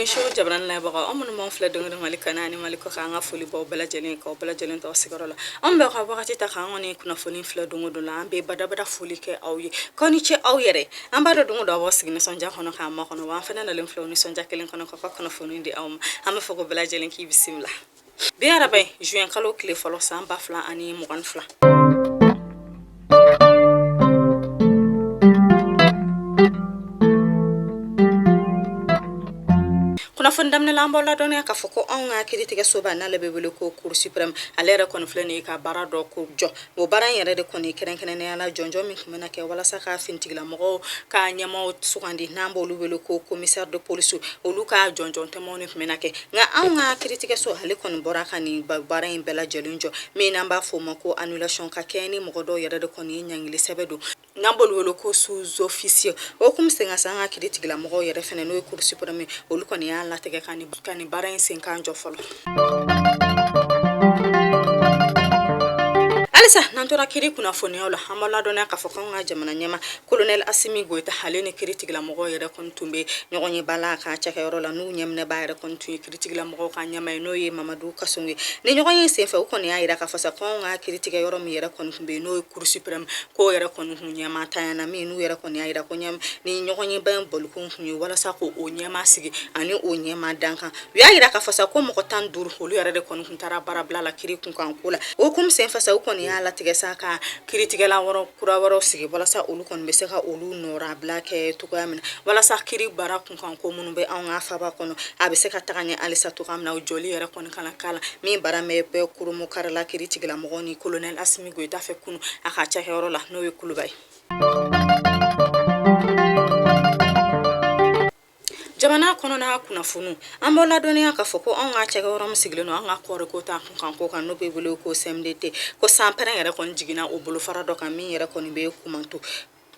Show jabarani lajɛbagaw, aw minnu b'an filɛ don o don Mali kɔnɔ ani Mali kɔkan, an ka foli b'aw bɛɛ lajɛlen k'aw bɛɛ lajɛlen to aw sigiyɔrɔ la. Anw bɛ ka wagati ta k'an kɔni kunnafoni filɛ don o don la, an bɛ badabada foli kɛ aw ye, k'aw ni ce aw yɛrɛ. An b'a dɔn don o don aw b'aw sigi nisɔndiya kɔnɔ k'an makɔnɔ, wa an fana nalen filɛ o nisɔndiya kelen kɔnɔ k'aw ka kunnafoni di aw ma. An b'a fɔ ko bɛɛ lajɛlen k'i bisimila. Bi araba ye juin kalo tile fɔlɔ san 2022. Kunnafoni daminɛ la, an b'aw ladɔnniya k'a fɔ ko anw ka kiiritigɛsoba n'ale bɛ wele ko Cour suprême, ale yɛrɛ kɔni filɛ nin ye ka baara dɔ ko jɔ. O baara in yɛrɛ de kɔni kɛrɛnkɛrɛnnenya la, jɔnjɔn min tun bɛna kɛ walasa ka finitigilamɔgɔw ka ɲɛmaaw sugandi, n'an b'olu wele ko commissaire de police, olu ka jɔnjɔn tɛmɛw de tun bɛna kɛ. Nka anw ka kiiritigɛso ale kɔni bɔra ka nin baara in bɛɛ lajɛlen jɔ, min n'an b'a fɔ o ma ko annulation, ka kɛɲɛ ni mɔgɔ dɔw yɛrɛ de kɔni ye ɲangili sɛbɛn don, n'an b'olu wele ko sous-officier. O kun sen ka se an ka kiiritigilamɔgɔw yɛrɛ fɛnɛ, n'o ye Cour suprême, olu kɔni y'a latigɛ ka nin baara in sen kan jɔ fɔlɔ. Halisa n'an tora kiri kunnafoniyaw la, an b'aw ladɔnniya k'a fɔ k'anw ka jamana ɲɛmaa colonel Asimi Goyita, ale ni kiiritigilamɔgɔw yɛrɛ kɔni tun bɛ ɲɔgɔn ye ba la a ka cakɛyɔrɔ la, n'u ɲɛminɛbaa yɛrɛ kɔni tun ye kiiritigilamɔgɔw ka ɲɛmaa ye, n'o ye Mamadu Kasɔngo ye. Ni ɲɔgɔn ye senfɛ, u kɔni y'a jira k'a fɔ sa k'anw ka kiiritigɛ yɔrɔ min yɛrɛ kɔni tun bɛ yen, n'o ye Cour suprême, k'o yɛrɛ kɔni tun ɲɛmaa tanyana, min n'u yɛrɛ kɔni y'a jira ko ni ɲɔgɔnyeba in bolikun tun ye walasa k'o ɲɛmaa sigi ani o ɲɛmaa dankan. U y'a jira k'a fɔ sa ko mɔgɔ 15, olu yɛrɛ de kɔni tun taara baarabila la kiri kunkan ko la. O hukumu senfɛ sa, u kɔni y'a latigɛ sa ka kiiritigɛla wɔrɔ kura wɛrɛw sigi walasa olu kɔni bɛ se ka olu nɔrabila kɛ cogoya min na, walasa kiri baara kunkan ko minnu bɛ anw ka faaba kɔnɔ, a bɛ se ka taga ɲɛ halisa cogoya min na, o jɔli yɛrɛ kɔni kana k'a la. Min baara bɛɛ bɛ kurunbonkarila kiiritigilamɔgɔw ni colonel Asimi Goyita fɛ kunun a ka cakɛyɔrɔ la, n'o ye Kuluba ye. Jamana kɔnɔna kunnafoniw, an b'aw ladɔnniya k'a fɔ ko anw ka cakɛyɔrɔ min sigilen don an ka kɔɔriko ta kunkan ko kan, n'o bɛ wele ko CMDT, ko sanpɛrɛn yɛrɛ kɔni jiginna o bolofara dɔ kan min yɛrɛ kɔni bɛ Kumantu,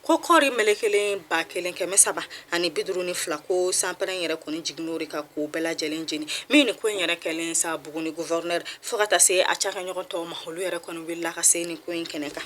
ko kɔɔri melekelen 1352, ko sanpɛrɛn yɛrɛ kɔni jiginn'o de kan k'o bɛɛ lajɛlen jeni. Min ni ko in yɛrɛ kɛlen sa, Buguni gouverneur fo ka taa se a cakɛɲɔgɔn tɔw ma, olu yɛrɛ kɔni wulila ka se nin ko in kɛnɛ kan.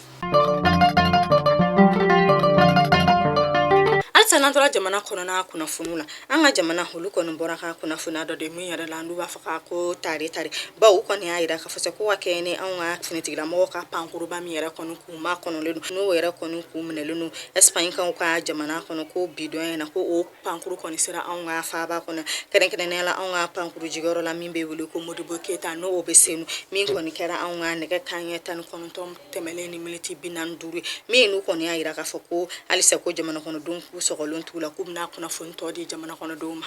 Halisa n'an tora jamana kɔnɔna kunnafoniw la, an ka jamana olu kɔni bɔra ka kunnafoniya dɔ di min yɛrɛ la n'u b'a fɔ k'a ko tare tare, bawo u kɔni y'a jira k'a fɔ sa ko ka kɛɲɛ ni anw ka finitigilamɔgɔw ka pankuruba min yɛrɛ kɔni k'u makɔnɔlen don, n'o yɛrɛ kɔni k'u minɛlen don Espagne kaw ka jamana kɔnɔ, ko bi don in na ko o pankuru kɔni sera anw ka faaba kɔnɔ, kɛrɛnkɛrɛnnenya la anw ka pankuru jigiyɔrɔ la min bɛ wele ko Modibo Keyita, n'o bɛ Senu, min kɔni kɛra anw ka nɛgɛ kanɲɛ 19 tɛmɛnen ni miniti 45 ye. Min n'u kɔni y'a jira k'a fɔ ko halisa ko jamana kɔnɔdenw k'u sɔgɔlen t'u la, k'u bɛna kunnafoni tɔ di jamana kɔnɔdenw ma.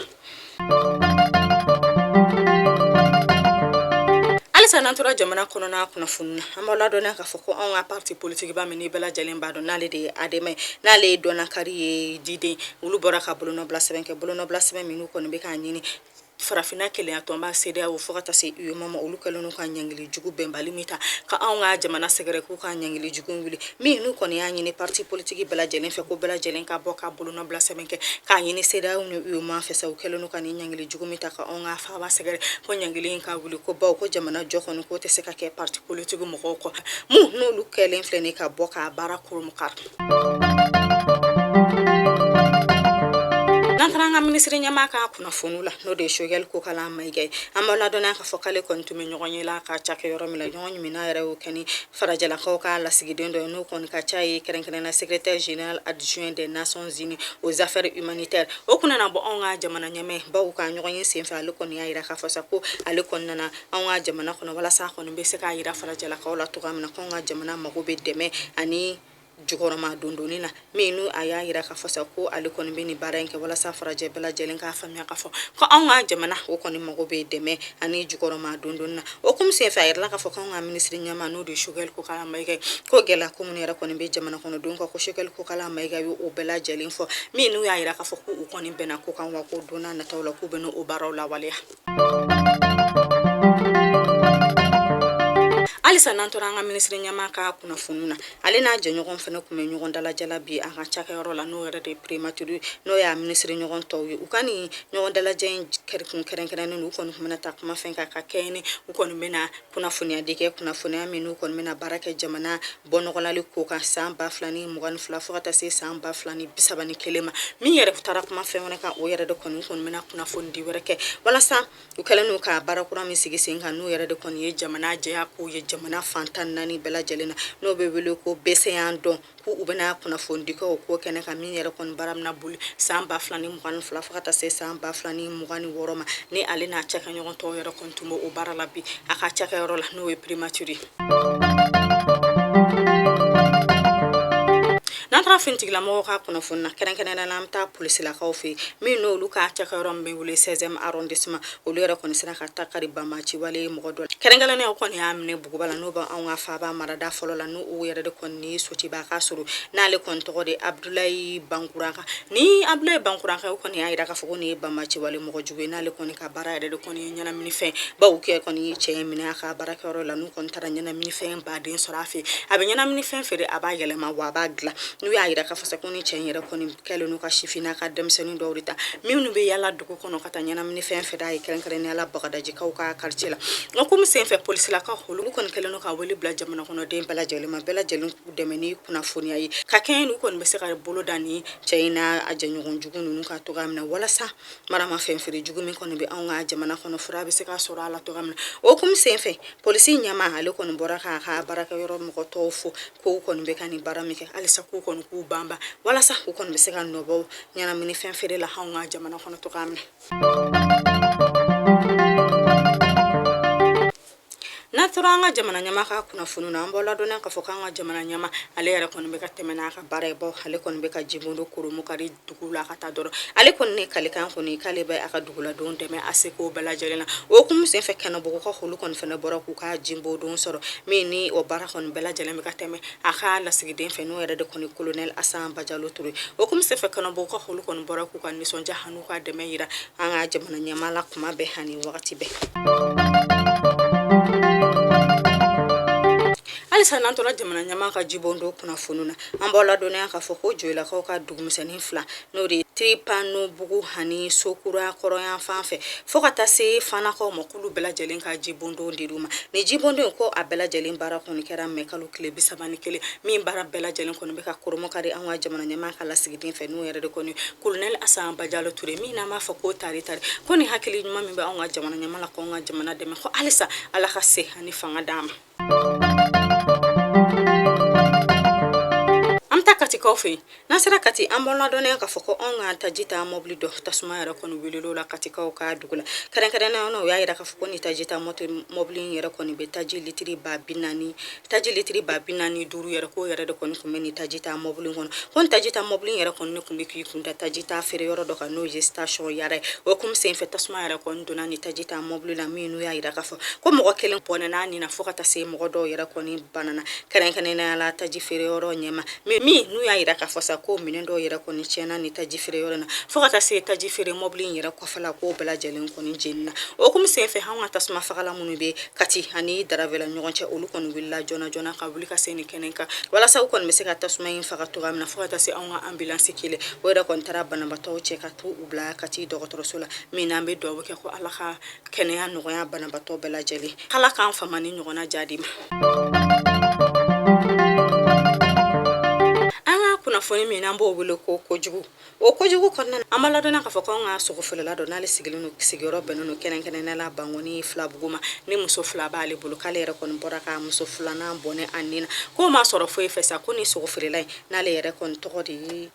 Halisa n'an tora jamana kɔnɔna kunnafoni na, an b'aw ladɔnniya k'a fɔ ko anw ka parti politique ba min ni bɛɛ lajɛlen b'a dɔn n'ale de ye ADEMA ye, n'ale ye dɔnnakari ye diden, olu bɔra ka bolonɔbila sɛbɛn kɛ, bolonɔbila sɛbɛn minnu kɔni bɛ k'a ɲini farafinna kelenya tɔnba CEDEAO fo ka taa se UEMOA ma, olu kɛlen don ka ɲangili jugu bɛnbali min ta ka anw ka jamana sɛgɛrɛ, k'u ka ɲangili jugu wuli. Min n'u kɔni y'a ɲini parti politique bɛɛ lajɛlen fɛ ko bɛɛ lajɛlen ka bɔ ka bolonɔbila sɛbɛn kɛ k'a ɲini CEDEAO ni UEMOA fɛ sa, u kɛlen don ka nin ɲangili jugu min ta ka anw ka faaba sɛgɛrɛ, ko ɲangili in ka wuli, ko bawo ko jamana jɔ kɔni k'o tɛ se ka kɛ parti politique mɔgɔw kɔ, mun n'olu kɛlen filɛ nin ka bɔ k'a baara kurunbonkari. N'an taara an ka minisiri ɲɛmaa ka kunnafoniw la, n'o de ye Choguel Kokala Mayiga ye, an b'aw ladɔnniya k'a fɔ k'ale kɔni tun bɛ ɲɔgɔn ye la ka cakɛyɔrɔ min la, ɲɔgɔn ye min n'a yɛrɛ y'o kɛ ni farajɛlakaw ka lasigiden dɔ ye, n'o kɔni ka ca ye kɛrɛnkɛrɛnnenya secrétaire général adjoint des Nations Unies aux affaires humanitaires. O kun nana bɔ anw ka jamana ɲɛmaa baw ka ɲɔgɔn ye senfɛ, ale kɔni y'a jira k'a fɔ sa ko ale kɔni nana anw ka jamana kɔnɔ walasa a kɔni bɛ se k'a jira farajɛlakaw la cogoya min na k'anw ka jamana mago bɛ dɛmɛ ani jukɔrɔma dondonni na. Min n'u a y'a jira k'a fɔ sa ko ale kɔni bɛ nin baara in kɛ walasa farajɛ bɛɛ lajɛlen k'a faamuya k'a fɔ ko anw ka jamana o kɔni mago bɛ dɛmɛ ani jukɔrɔma dondonni na. O kun senfɛ, a yirala k'a fɔ k'anw ka minisiri ɲɛmaa, n'o de ye Choguel Kokala Mayiga ye, ko gɛlɛya ko minnu yɛrɛ kɔni bɛ jamana kɔnɔdenw kan, ko Choguel Kokala Mayiga ye o bɛɛ lajɛlen fɔ. Min n'u y'a jira k'a fɔ k'u kɔni bɛnna ko kan, wa ko don n'a nataw la k'u bɛ n'o baaraw lawaleya. Halisa n'an tora an ka minisiri ɲɛmaa ka kunnafoni na, ale n'a jɛɲɔgɔn fana tun bɛ ɲɔgɔn dalajɛ la bi a ka cakɛyɔrɔ la, n'o yɛrɛ de ye primature, n'o y'a minisiri ɲɔgɔn tɔw ye. U ka nin ɲɔgɔn dalajɛ in kun kɛrɛnkɛrɛnnen, u kɔni tun bɛna taa kuma fɛn kan ka kɛɲɛ ni u kɔni bɛna kunnafoniya de kɛ, kunnafoniya min n'u kɔni bɛna baara kɛ jamana bɔnɔgɔlali ko kan san 2022 fo ka taa se san 2031 ma. Min yɛrɛ taara kuma fɛn wɛrɛ kan, o yɛrɛ de kɔni bɛna kunnafoni di wɛrɛ kɛ walasa u kɛlen n'u ka baara kura min sigi sen kan, n'u yɛrɛ de kɔni ye jamana jɛya k'u ye jamana fan 14 bɛɛ lajɛlen na, n'o bɛ wele ko bɛsɛya dɔn, ko u bɛna kunnafoni di kɛ o ko kɛnɛ kan, min yɛrɛ kɔni baara bɛna boli san 2022 fo ka taa se san 2026 ma. Ni ale n'a cakɛɲɔgɔn tɔw yɛrɛ kɔni tun bɛ o baara la bi a ka cakɛyɔrɔ la, n'o ye primature ye. N'an taara finitigilamɔgɔw ka kunnafoni na, kɛrɛnkɛrɛnnenya la an bɛ taa polisilakaw fɛ yen, min n'olu ka cakɛyɔrɔ min bɛ wele 16e arrondissement, olu yɛrɛ kɔni sera ka ta kari banbaanci wale mɔgɔ dɔ la. Kɛrɛnkɛrɛnnenya, o kɔni y'a minɛ Buguba la, n'o bɛ anw ka faaba marada fɔlɔ la, n'o yɛrɛ de kɔni ni Sotiba ka surun, n'ale kɔni tɔgɔ de Abudulayi Bankuranka. Ni Abudulayi Bankuranka, o kɔni y'a jira k'a fɔ ko nin ye banbaanci wale mɔgɔ jugu ye, n'ale kɔni ka baara yɛrɛ de kɔni ye ɲɛnaminifɛn baw kɛ. Kɔni ye cɛ in minɛ a ka baarakɛyɔrɔ la, n'u kɔni taara ɲɛnaminifɛn baden sɔrɔ a fɛ. A bɛ ɲɛnaminifɛn feere, a b'a yɛlɛma, wa a b'a dilan. N'u y'a jira k'a fɔ ko ni cɛ in yɛrɛ kɔni kɛlen n'u ka sifinnaka denmisɛnnin dɔw de ta, minnu bɛ yala dugu kɔnɔ ka taa ɲɛnaminifɛn feere a ye, kɛrɛnkɛrɛnnenya la Bagadajikaw ka quartier la. O hukumu senfɛ, polisilakaw olu kɔni kɛlen don ka wele bila jamana kɔnɔden bɛɛ lajɛlen ma, bɛɛ lajɛlen k'u dɛmɛ ni kunnafoniya ye ka kɛɲɛ n'u kɔni bɛ se ka bolo da ni cɛ in n'a jɛɲɔgɔn jugu ninnu kan cogoya min na, walasa maramafɛn feere jugu min kɔni bɛ anw ka jamana kɔnɔ, fura bɛ se ka sɔrɔ a la cogoya min na. O hukumu senfɛ, polisi ɲɛmaa ale kɔni bɔra k'a ka baarakɛyɔrɔ mɔgɔ tɔw fo, k'u kɔni bɛ ka nin baara min kɛ, halisa k'u kɔni k'u banba walasa u kɔni bɛ se ka nɔbɔ ɲɛnaminifɛn feere la anw ka jamana kɔnɔ cogoya min na. N'an tora an ka jamana ɲɛmaa ka kunnafoni na, an b'aw ladɔnniya k'a fɔ k'an ka jamana ɲɛmaa ale yɛrɛ kɔni bɛ ka tɛmɛ n'a ka baara ye, bawo ale kɔni bɛ ka Jibondo Koromokari dugu la ka taa dɔrɔn. Ale kɔni ne kalikan kɔni k'ale bɛ a ka duguladenw dɛmɛ a seko bɛɛ lajɛlen na. O hukumu senfɛ, Kɛnɛbugukaw olu kɔni fana bɔra k'u ka jibondon sɔrɔ, min ni o baara kɔni bɛɛ lajɛlen bɛ ka tɛmɛ a ka lasigiden fɛ, n'o yɛrɛ de kɔni kolonɛli Asan Bajalo Ture. O hukumu senfɛ, Kɛnɛbugukaw olu kɔni bɔra k'u ka nisɔndiya an'u ka dɛmɛ yira an ka jamana ɲɛmaa la kuma bɛɛ ani wagati bɛɛ. Halisa n'an tora jamana ɲɛmaa ka jibondo kunnafoni na, an b'aw ladɔnniya k'a fɔ ko Joyilakaw ka dugumisɛnnin fila, n'o de ye Tiripanobugu ani Sokura kɔrɔyan fan fɛ fo ka taa se Fanakaw ma, k'olu bɛɛ lajɛlen ka jibondon dir'u ma. Ni jibondon ko a bɛɛ lajɛlen baara kɔni kɛra mɛ kalo tile 31, min baara bɛɛ lajɛlen kɔni bɛ ka koromokari an ka jamana ɲɛmaa ka lasigiden fɛ, n'o yɛrɛ de kɔni kolonɛli Asan Bajalo Ture, min n'an b'a fɔ ko tari tari, ko ni hakili ɲuman min bɛ anw ka jamana ɲɛmaa la k'anw ka jamana dɛmɛ, ko halisa Ala ka se ani fanga d'an ma. An bɛ taa Katikaw fɛ yen. N'an sera Kati, an b'aw ladɔnniya k'a fɔ ko anw ka taji ta mɔbili dɔ tasuma yɛrɛ kɔni wulila la Katikaw ka dugu la. Kɛrɛnkɛrɛnnenya na, u y'a jira k'a fɔ ko ni taji ta mɔbili in yɛrɛ kɔni bɛ taji litiri 40000, taji litiri 45 yɛrɛ, k'o yɛrɛ de kɔni tun bɛ nin taji ta mɔbili kɔnɔ. Ko nin taji ta mɔbili in yɛrɛ kɔni tun bɛ k'i kun da taji ta feere yɔrɔ dɔ kan, n'o ye station Yara ye. O hukumu senfɛ, tasuma yɛrɛ kɔni donna nin taji ta mɔbili la, min n'u y'a jira k'a fɔ ko mɔgɔ kelen bɔnɛna a ni na, fo ka taa se mɔgɔ dɔw yɛrɛ kɔni banana, kɛrɛnkɛrɛnnenya la taji feere yɔrɔ ɲɛmaa, min n'u y'a jira k'a fɔ sa ko minɛn dɔw yɛrɛ kɔni tiɲɛna nin taji feere yɔrɔ na, fo ka taa se taji feere mɔbili in yɛrɛ kɔfɛla, k'o bɛɛ lajɛlen kɔni jenina. O hukumu senfɛ, anw ka tasuma fagala minnu bɛ Kati ani Daravela ɲɔgɔn cɛ, olu kɔni wulila joona joona ka wuli ka se nin kɛnɛ kan, walasa u kɔni bɛ se ka tasuma in faga cogoya min na, fo ka taa se anw ka ambulance kelen, o yɛrɛ kɔni taara banabaatɔw cɛ ka t'u bila Kati dɔgɔtɔrɔso la, min n'an bɛ dugawu kɛ ko Ala ka kɛnɛya nɔgɔya banabaatɔ bɛɛ lajɛlen, Ala k'an fama ni ɲɔgɔnna jadi ma. An ka kunnafoni min n'an b'o wele ko kojugu, o kojugu kɔnɔna na, an b'a ladɔnniya k'a fɔ ko an ka sogofeerela dɔ, n'ale sigilen don, sigiyɔrɔ bɛnnen don kɛrɛnkɛrɛnnenya la Bankoni Filabugu ma, ni muso fila b'ale bolo, k'ale yɛrɛ kɔni bɔra ka muso filanan bɔnɛ a ni na, k'o ma sɔrɔ foyi fɛ sa, ko ni sogofeerela in, n'ale yɛrɛ kɔni tɔgɔ de ye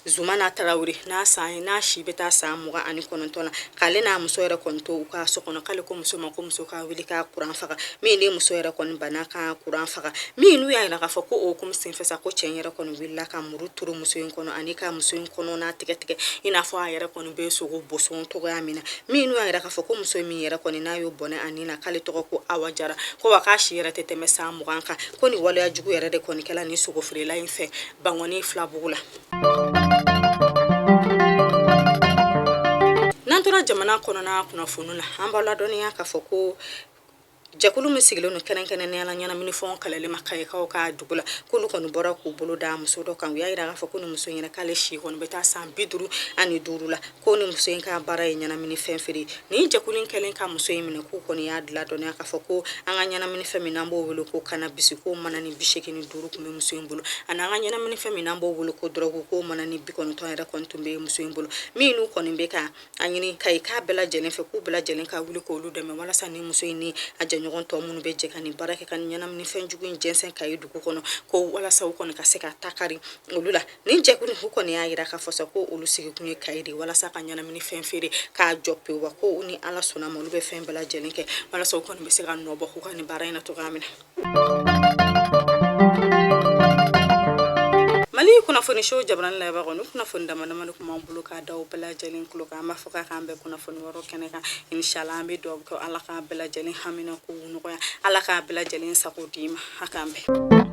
Zumana Tarawele, n'a san n'a si bɛ taa san 29 na, k'ale n'a muso yɛrɛ kɔni to u ka so kɔnɔ, k'ale ko muso ma ko muso ka wuli ka kuran faga, min ni muso yɛrɛ kɔni banna ka kuran faga, min n'u y'a jira k'a fɔ ko o hukumu senfɛ sa, ko cɛ in yɛrɛ kɔni wulila ka muru turu muso in kɔnɔ ani ka muso in kɔnɔna tigɛ tigɛ i n'a fɔ a yɛrɛ kɔni bɛ sogo boson cogoya min na, min n'u y'a jira k'a fɔ ko muso min yɛrɛ kɔni n'a y'o bɔnɛ a ni na, k'ale tɔgɔ ko Awa Jara, ko wa k'a si yɛrɛ tɛ tɛmɛ san 20 kan, ko nin waleya jugu yɛrɛ de kɔni kɛla nin sogofeerela in fɛ Bankoni Filabugu la. N'an tora jamana kɔnɔna kunnafoni na, an b'aw ladɔnniya k'a fɔ ko Jɛkulu min sigilen don kɛrɛnkɛrɛnnenya la ɲɛnaminifɛnw kɛlɛli ma Kayikaw ka dugu la, k'olu kɔni bɔra k'u bolo da muso dɔ kan. U y'a jira k'a fɔ ko nin muso in yɛrɛ, k'ale si kɔni bɛ taa san 55 la, ko nin muso in ka baara ye ɲɛnaminifɛn feere. Nin jɛkulu in kɛlen ka muso in minɛ, k'u kɔni y'a ladɔnniya k'a fɔ ko an ka ɲɛnaminifɛn min n'an b'o wele ko cannabis, k'o manani 85 tun bɛ muso in bolo, ani an ka ɲɛnaminifɛn min n'an b'o wele ko drogue, k'o manani 90 yɛrɛ kɔni tun bɛ muso in bolo. Min n'u kɔni bɛ ka a ɲini Kayika bɛɛ lajɛlen fɛ, k'u bɛɛ lajɛlen ka wuli k'olu dɛmɛ walasa nin muso in ni a jɛɲɔgɔn tɔ minnu bɛ jɛ ka nin baara kɛ ka nin ɲɛnaminifɛn jugu in jɛnsɛn Kayi dugu kɔnɔ, ko walasa u kɔni ka se ka ta kari olu la. Nin jɛkulu u kɔni y'a jira k'a fɔ sa ko olu sigikun ye Kayi de walasa ka ɲɛnaminifɛn feere k'a jɔ pewu, wa ko ni Ala sɔnna ma, olu bɛ fɛn bɛɛ lajɛlen kɛ walasa u kɔni bɛ se ka nɔ bɔ k'u ka nin baara in na cogoya min na. Mali kunnafoni so jabarani lajɛbagaw, ni kunnafoni dama dama de tun b'an bolo k'a da aw bɛɛ lajɛlen tulo kan. An b'a fɔ k'a k'an bɛn kunnafoni wɛrɛ kɛnɛ kan, inshallah. An bɛ dugawu kɛ, Ala k'a bɛɛ lajɛlen hamina kow nɔgɔya, Ala k'a bɛɛ lajɛlen sago d'i ma. A k'an bɛn.